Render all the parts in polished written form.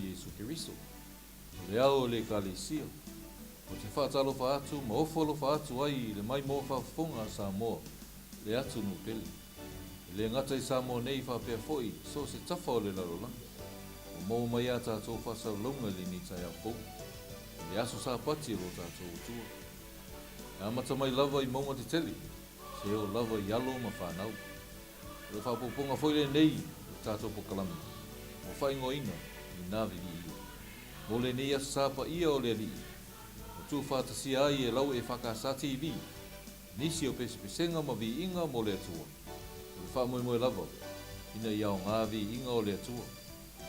Iesu Keriso, o le Ao o le Ekalesia. Ou te faatalofa atu ma ofo alofa atu ai i le maimoa faafofoga a Samoa, le atunuu pele. E le gata i Samoa nei faapea foi so o se tafa o le lalolagi. Ua maua mai a tatou faasalalauga i lenei taeao fou, i le aso Sapati o lo tatou Atua. E amata mai lava i mauga tetele, seia oo lava i alo ma fanau. O le faaopoopoga foi lenei o le tatou polokalame ua faaigoaina i Na Viviia. Mo lenei aso sa paia o le Alii, ua tuufaatasia ai e lau EFKS TV nisi o pesepesega ma viiga mo le Atua. O le faamoemoe lava ina ia aoga viiga o le Atua.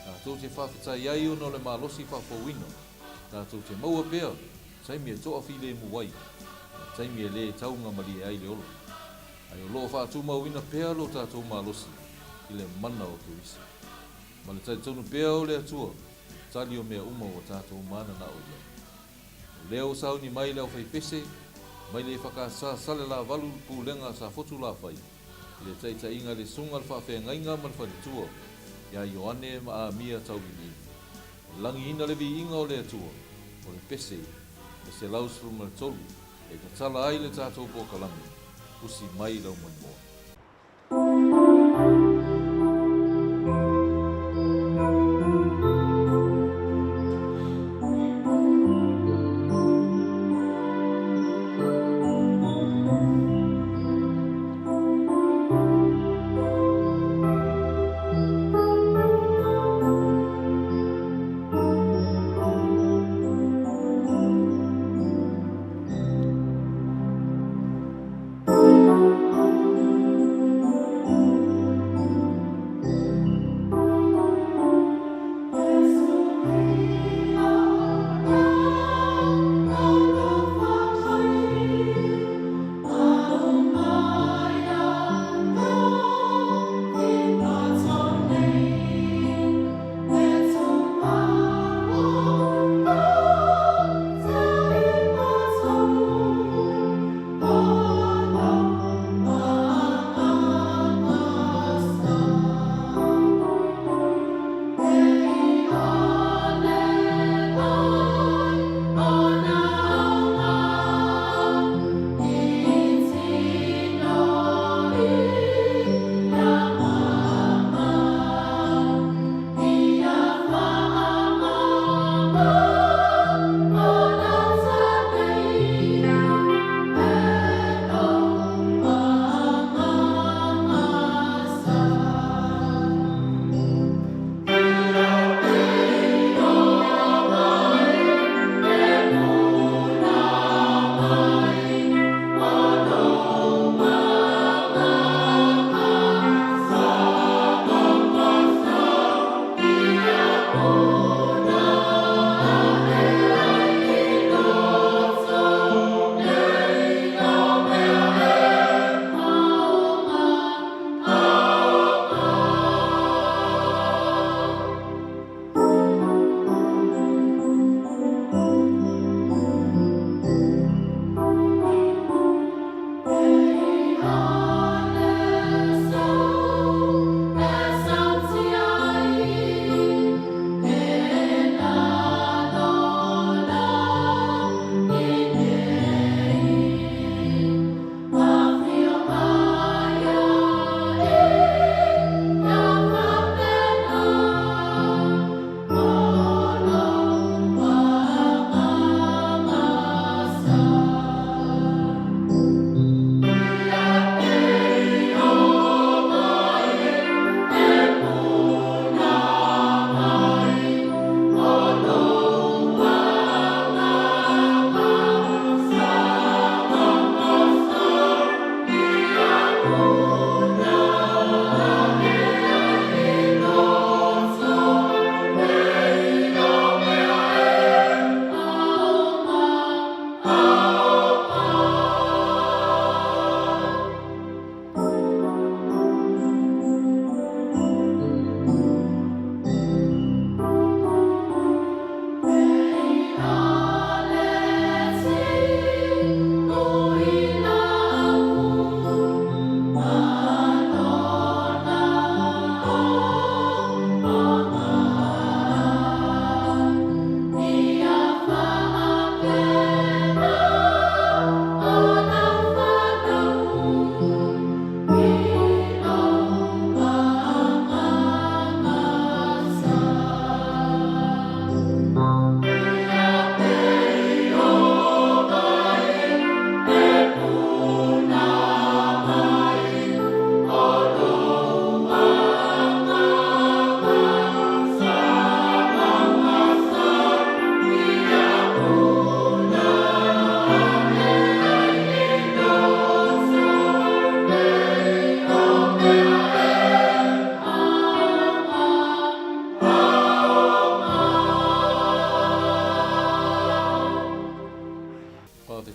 Tatou te faafetai ai ona o le malosi faafouina, tatou te maua pea taimi e toafilemu ai ma taimi e le taugamalie ai le ola. Ae o lo o faatumauina pea lo tatou malosi i le mana o Keriso. Ma le talitonu pea o le Atua, tali o mea uma ua tatou mananao i ai. O lea ua sauni mai le aufaipese mai le EFKS Salelavalu le Pulega Safotu Lafai i le taitaiga i le Susuga le Faafeagaiga ma le Faletua ia Ioane ma Amia Tauiliili. E lagiina le viiga o le Atua, o le pese e 113 e tatala ai le tatou polokalame, usi mai lau moemoe.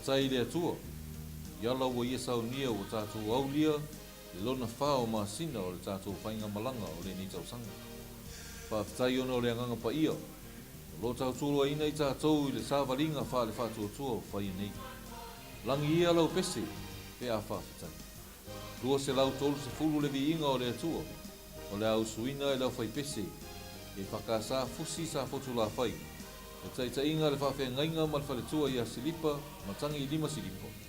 Faafetai i le Atua, i ala ua Ia saunia ua tatou aulia le lona fa o masina o le tatou faigamalaga o lenei tausaga. Faafetai ona o le Agaga Paia o lo o tautualuaina i tatou i le savaliga faale-faatuatua o faia nei. Lagi ia lau pese pe a faafetai. 230 le viiga o le Atua o le a usuina e le aufaipese e whakasa fusi sa fotu lāwhai. Le taitaiga le faafeagaiga ma le faletua ia Silipa Matagi lima Silipa.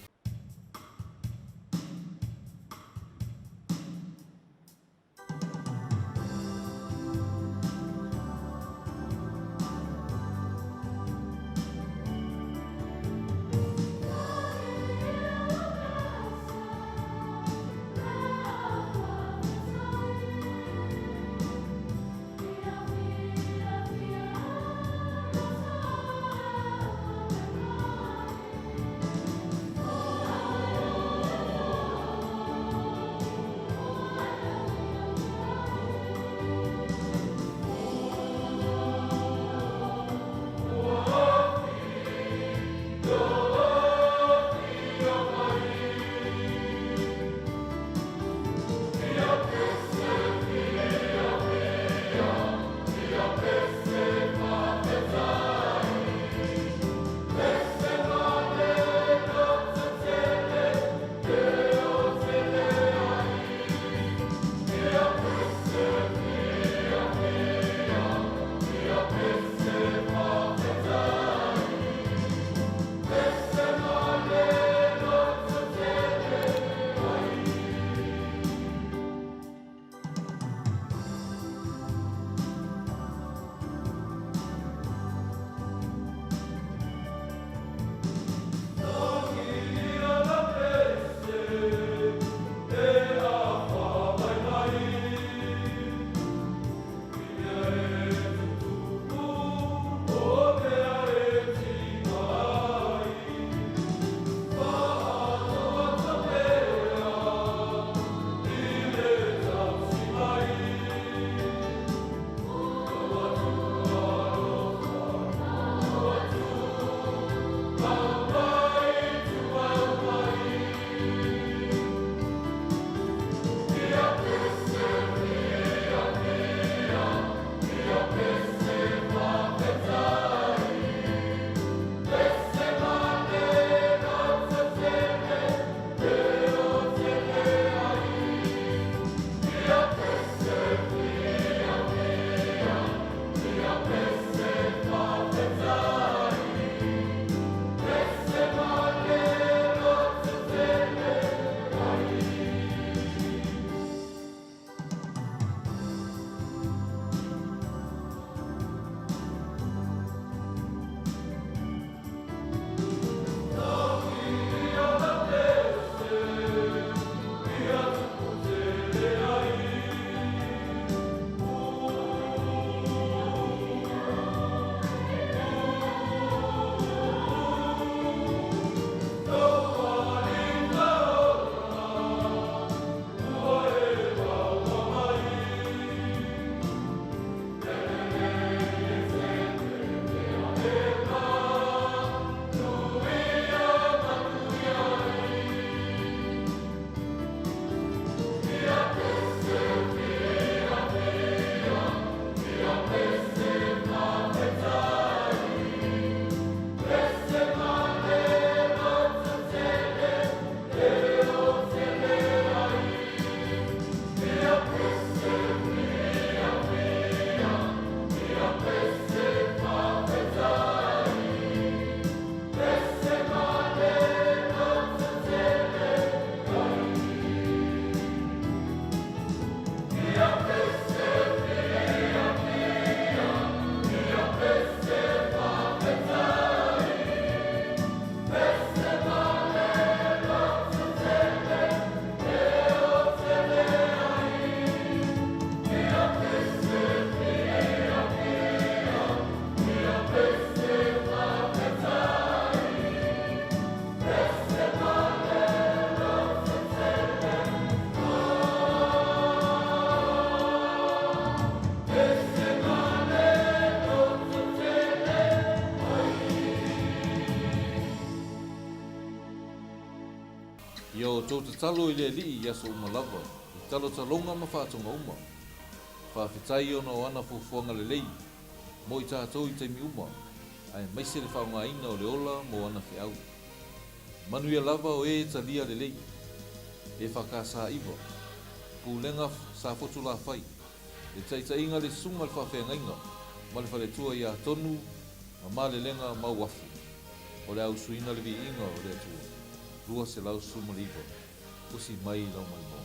Ia outou tatalo i le Alii i aso uma lava, i talotaloga ma faatoga uma. Faafetai ona o ana fuafuaga lelei mo i tatou i taimi uma, aemaise le faaaogaina o le ola mo ana feau. Manuia lava o e talia lelei. EFKS 9, Pulega Safotulafai, le taitaiga le susuga le faafeagaiga ma le faletua ia Tonu ma Malelega Mauafu o le a usuina le viiga o le Atua. 219 Tusi mai lau maimoa.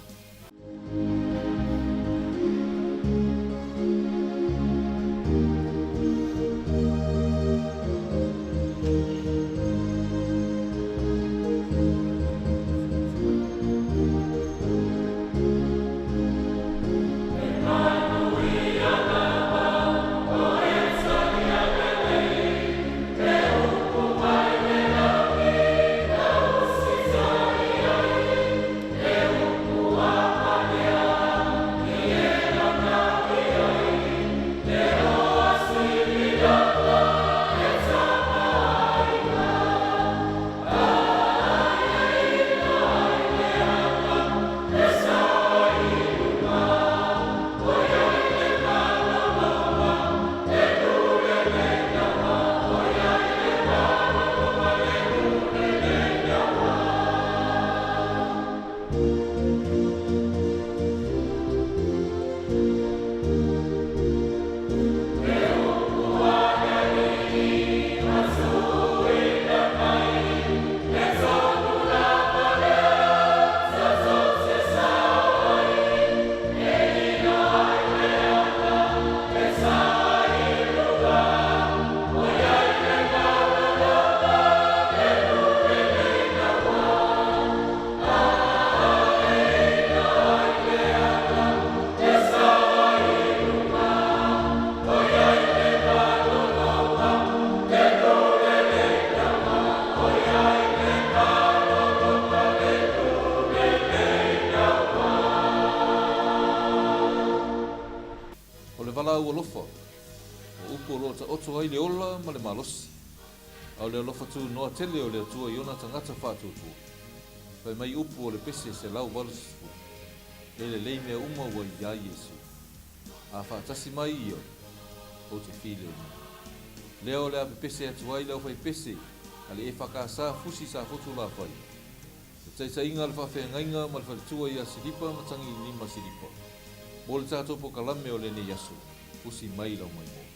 O le valaau alofa, o upu o lo o taoto ai le ola ma le malosi, a o le alofa tunoa tele o le Atua i ona tagata faatuatua. Fai mai upu o le pese 180, E lelei mea uma ua iā Iesu. A faatasi mai ia, ou te filemu. Lea o le a pepese atu ai le aufaipese a le EFKS Fusi Safotulafai, le taitaiga a le faafeagaiga ma le faletua ia Silipa Matagilima Silipa, mo le tatou pokalame o lenei aso, usi mai lau maimoa.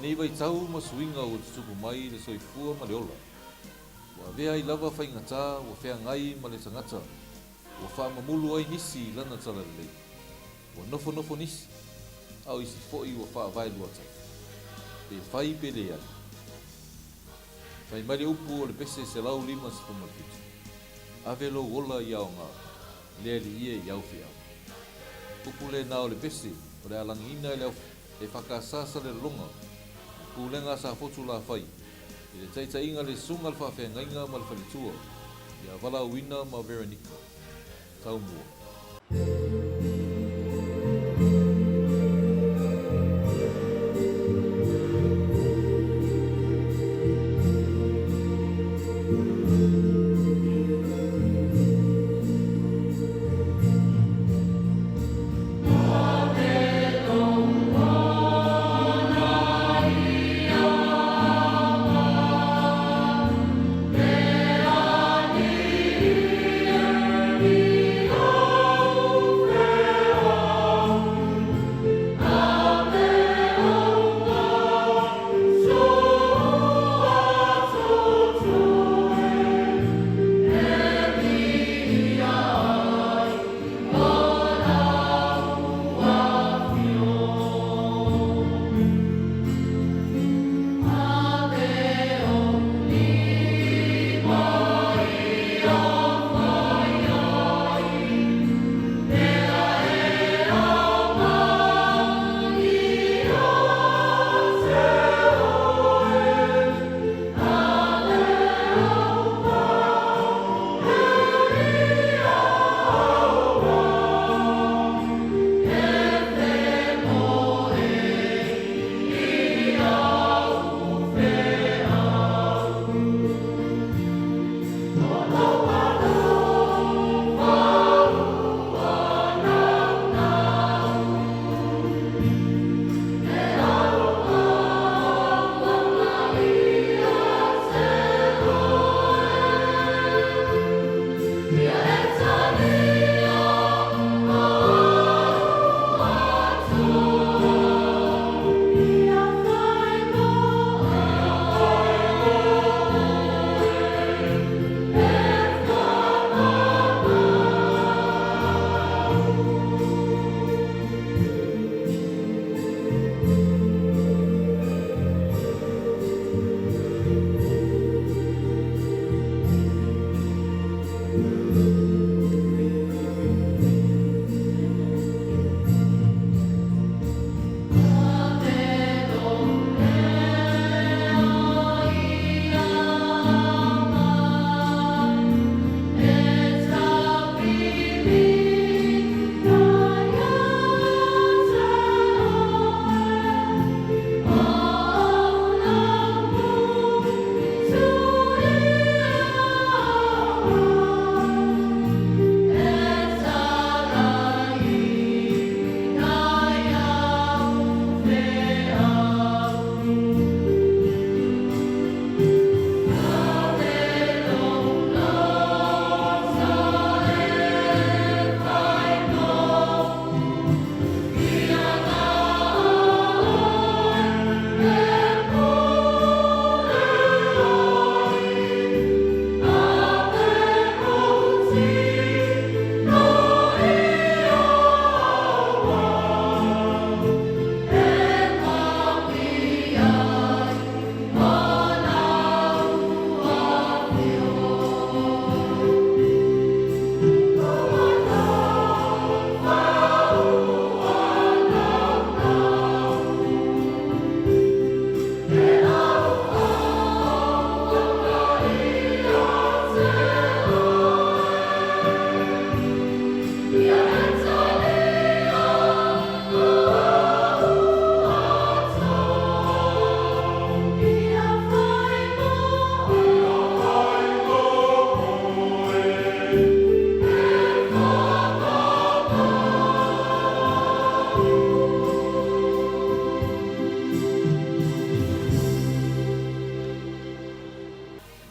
lenei vaitau ma suiga ua tutupu mai i le soifua ma le ola, ua avea ai lava faigata ua feagai ma le tagata, ua faamamulu ai nisi i lana talalelei, ua nofonofo nisi, a o isi foi ua faavaeluatai. Pe fai pe leai. Fai mai le upu o le pese 157, Ave lou ola i aoga, le alii e i au feau. Upu lena o le pese o le a lagiina e le au EFKS Salelologa, le Pulega a Safotu Lafai, i le taitaiga le Susuga le Faafeagaiga ma le Faletua ia Valaauina ma Veronica. Taumua.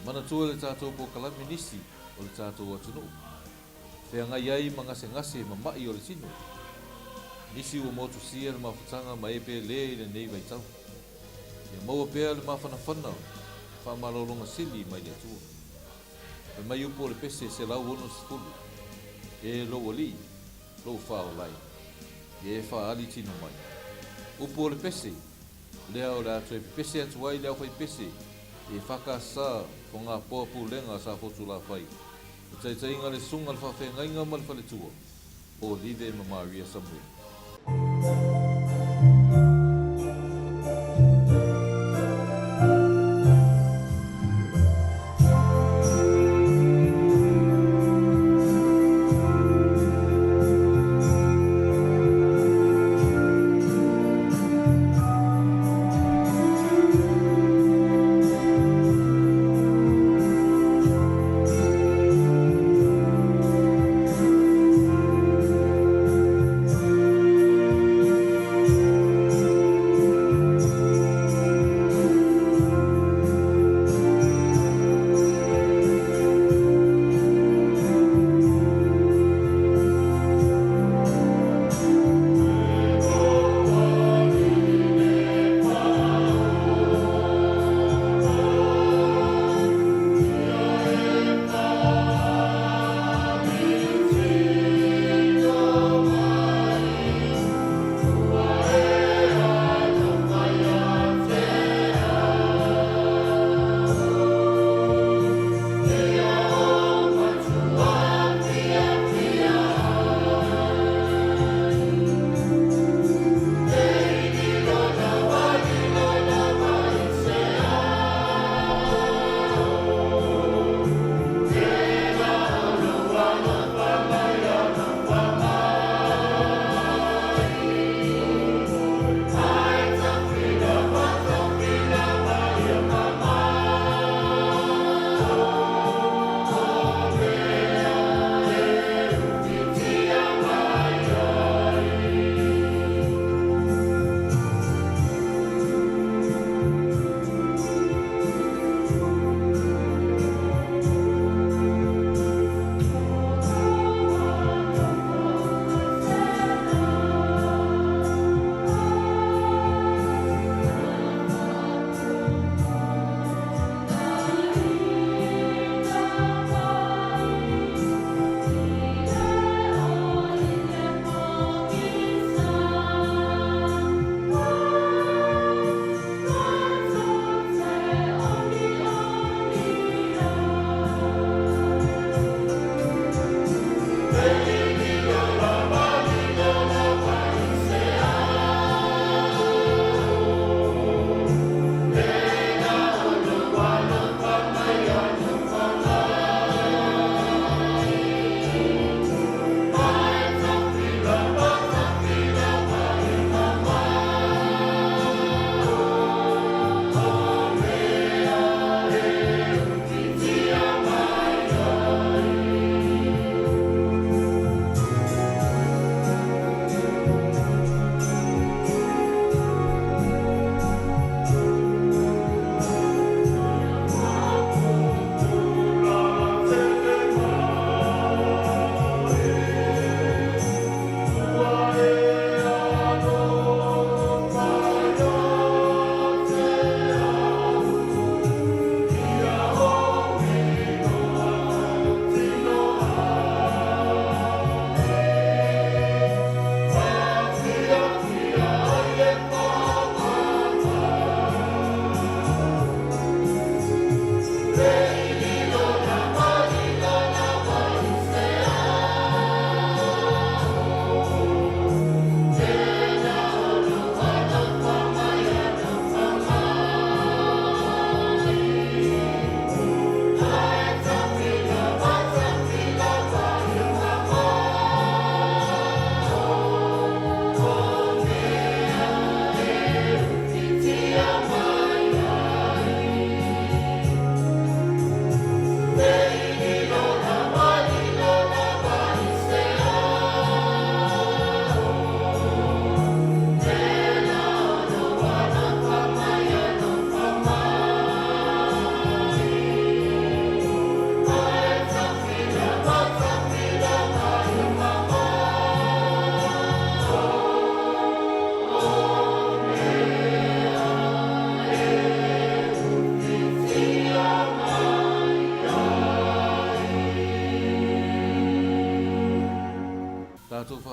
Manatua le tatou polokalame nisi o le tatou atunuu. Feagai ai ma gasegase ma ma'i o le tino. Nisi ua motusia le mafutaga ma e pele i lenei vaitau. Ia maua pea le mafanafana o le faamalologa sili mai le Atua. Fai mai upu o le pese 160, E lou Alii, lou faaola e, ia e faaali tino mai. Upu o le pese, lea o le a toe pepese atu ai le aufaipese i EFKS Fogapoa Pulega a Safotulafai, le taitaiga a le Susuga a le Faafeagaiga ma le Faletua, Olive ma Maria Samueli.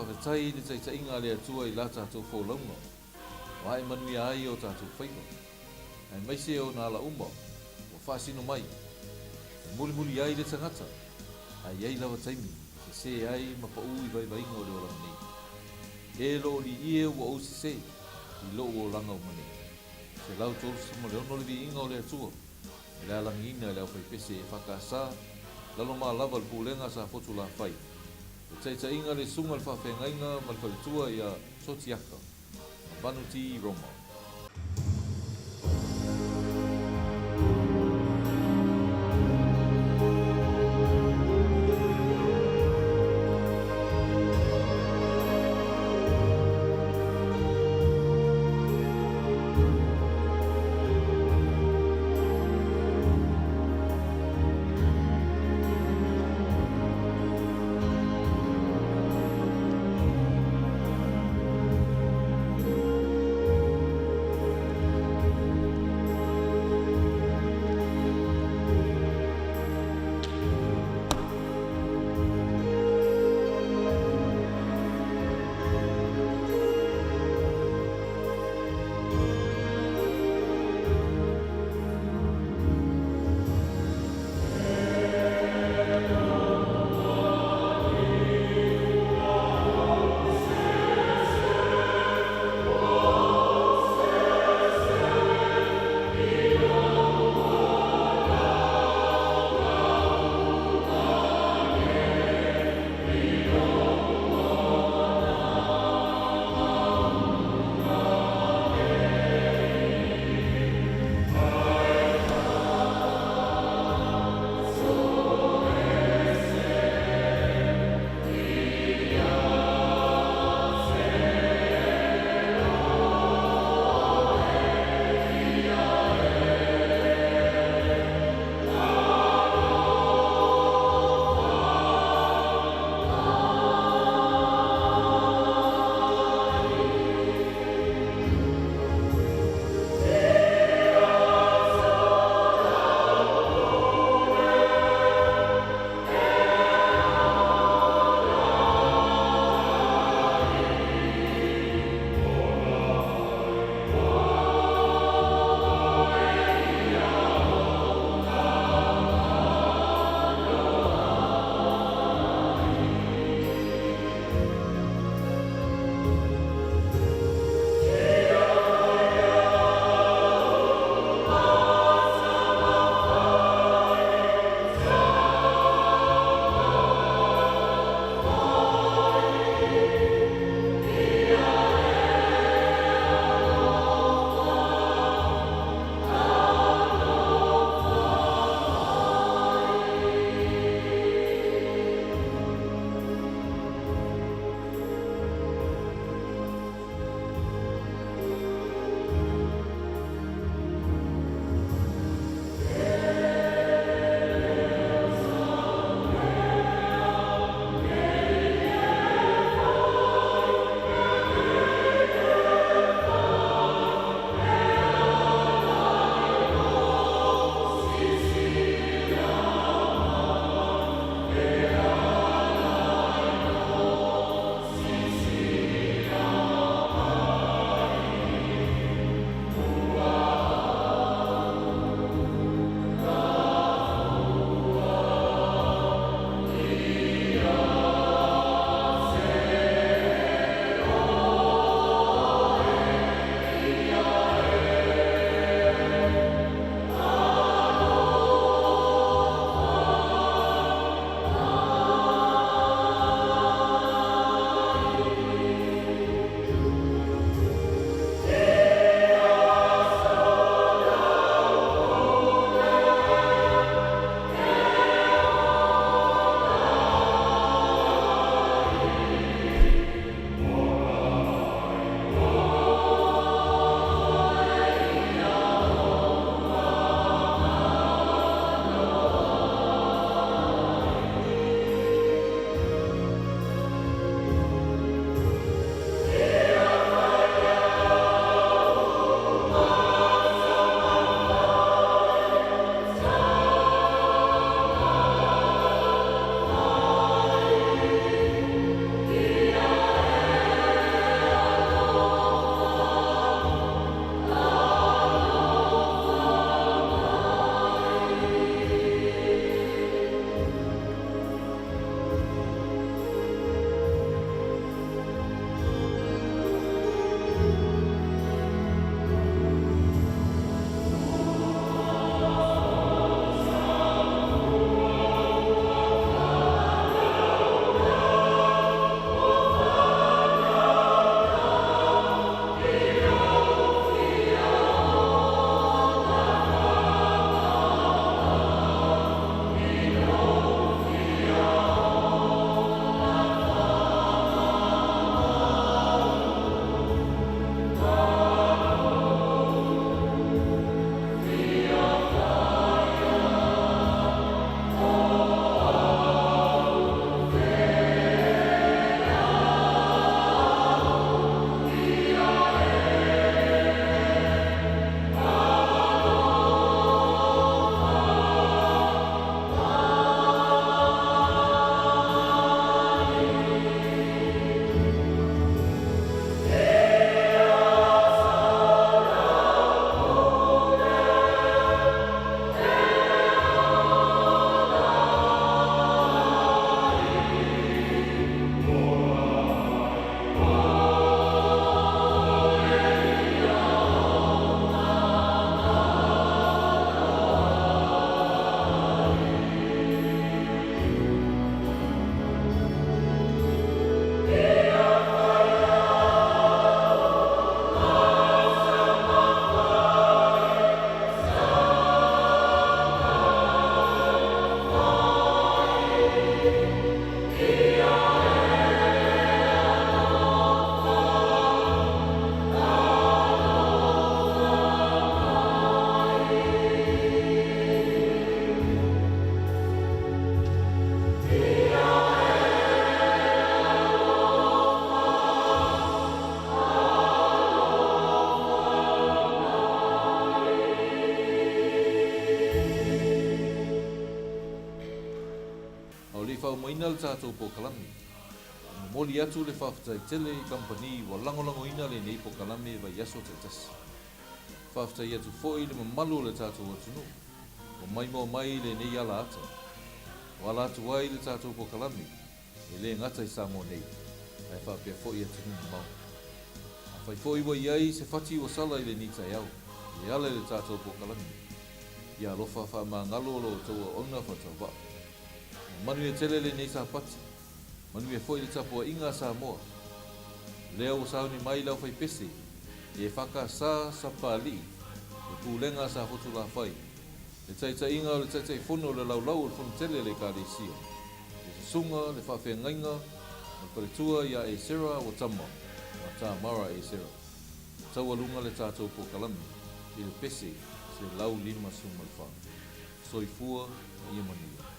faafetai i le taitaiga a le Atua i la tatou folauga ua ae manuia ai o tatou faiva, aemaise ona ala uma ua faasino mai, e mulimuli ai le tagata, ae i ai lava taimi e sese ai ma paʻu i vaivaiga o le olaga nei. E loo liie ua ou sese i lou olaga uma nei. 136 le viiga o le Atua i le alagiina e le aufaipese EFKS, lalo ma lava le pulega sa fotu lafai. Le taitaiga le susuga le faafeagaiga ma le faletua ia Sotiaka ma Vanuti Roma. faataunuaina le tatou polokalame. E momoli atu le faafetai tele i kamupani ua lagolagoina lenei polokalame vaiaso taitasi. Faafetai atu foi i le mamalu o le tatou atunuu ua maimoa mai i lenei ala ata. Ua ala atu ai le tatou polokalame e le gata i Samoa nei, ae faapea foi atunuu mamao. Afai foi ua i ai se fati ua sala i lenei taeao e ala i le tatou polokalame, ia alofa faamagalo lo outou auauna faatauvaa. Ua manuia tele lenei Sapati, manuia foi le tapuaiga a Samoa. O lea ua sauni mai le aufaipese e EFKS Sapapalii, le Pulega a Safotulafai, le taitaiga o le Taitaifono o le Laulau o le Fonotele a le Ekalesia, le Susuga le Faafeagaiga ma le Faletua ia Esera Watama ma Tamara Esera. Taualuga le tatou polokalame i le pese 154. Soifua ma ia manuia.